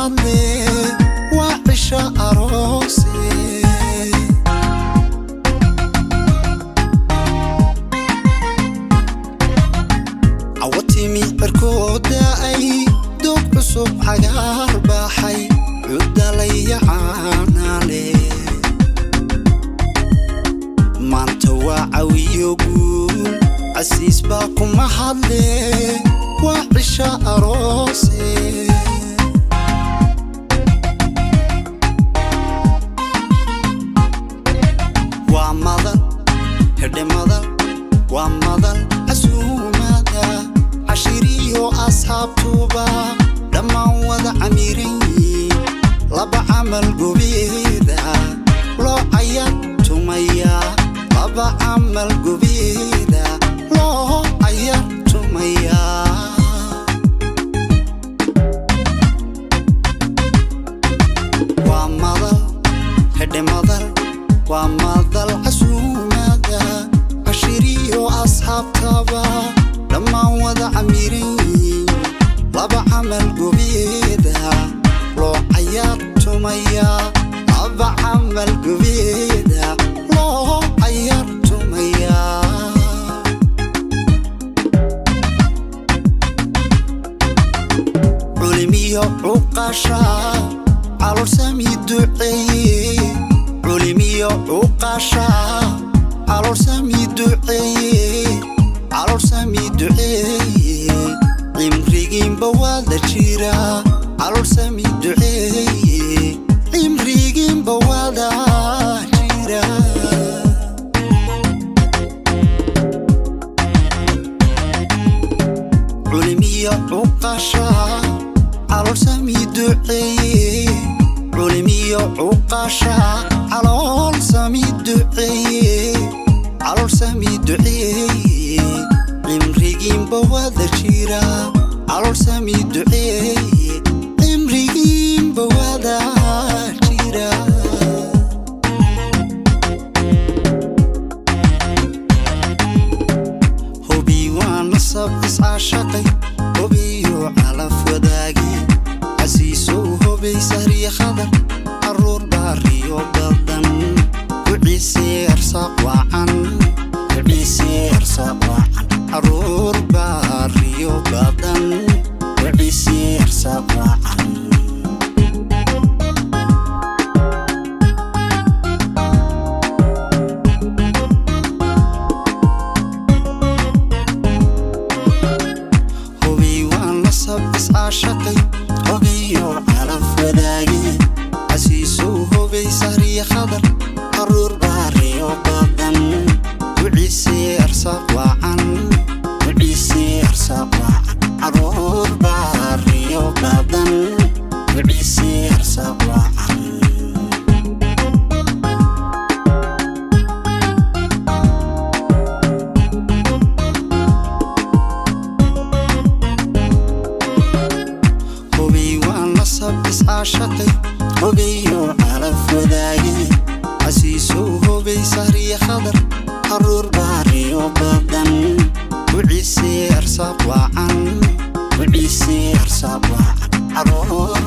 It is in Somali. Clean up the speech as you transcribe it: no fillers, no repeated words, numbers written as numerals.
hadle, waa cisha aroose. Cawatimi cirkooda ay doog cusub cagaar baxay, cudalaya caanaale. Maanta waa cawiyo guul, casiis baa kuma hadle, waa cisha aroose. Waa madal hedhe madal, waa madal casuumada, cashiriyo asxaabtuba dhammaan wada camiran yihiin. Laba camal gobeeda loo cayaar tumaya, laba camal gobeeda loo cayaar tumaya. Waa madal hedhe madal, waa madal casuumada, cashiriyo asxaabtaba dhammaan wada camiran yihiin. Laba camal gobeeda loo cayaar tumaya, laba camal gobeeda loo cayaar tumaya. Culimiyo cuqasha caloolsami duceeye, culimiyo cuqasha caloolsami duceeye, caloolsami duceeye. Cimrigiinba waada jira, caloolsami duceeye, cimrigiinba waada jira. Culimiyo cuqasha caloolsami duceeye, culimiyo cuqasha caloolsami duceeye, caloolsami duceeye. Cimrigiinba waada jira, caloolsami duceeye, cimrigiinba waada jira. Hubi waa nasab iscaashaqay, hubiyo calaf wadaagi. Casiisow hubay sahriya khadar, caruur baariyo badan, kuciisii arsaaq wacan, kuciisii arsaaq wacan. Caruur baariyo badan, kuciisii arsaaq wacan. Hubi waa nasab iscaashaqay, hubiyo calaf wadaagi. Casiisow hubay sahriya khadar, caruur baariyo badan, kuciisii arsaaq wacan, kuciisii arsaaq wacan. Caruur baariyo badan, kuciisii arsaaq wacan. Hubi waa nasab iscaashaqay, hubiyo calaf wadaagi. Casiisow hubay sahriya khadar, caruur baariyo badan, kuciisii arsaaq wacan, kuciisii arsaaq wacan. Caruur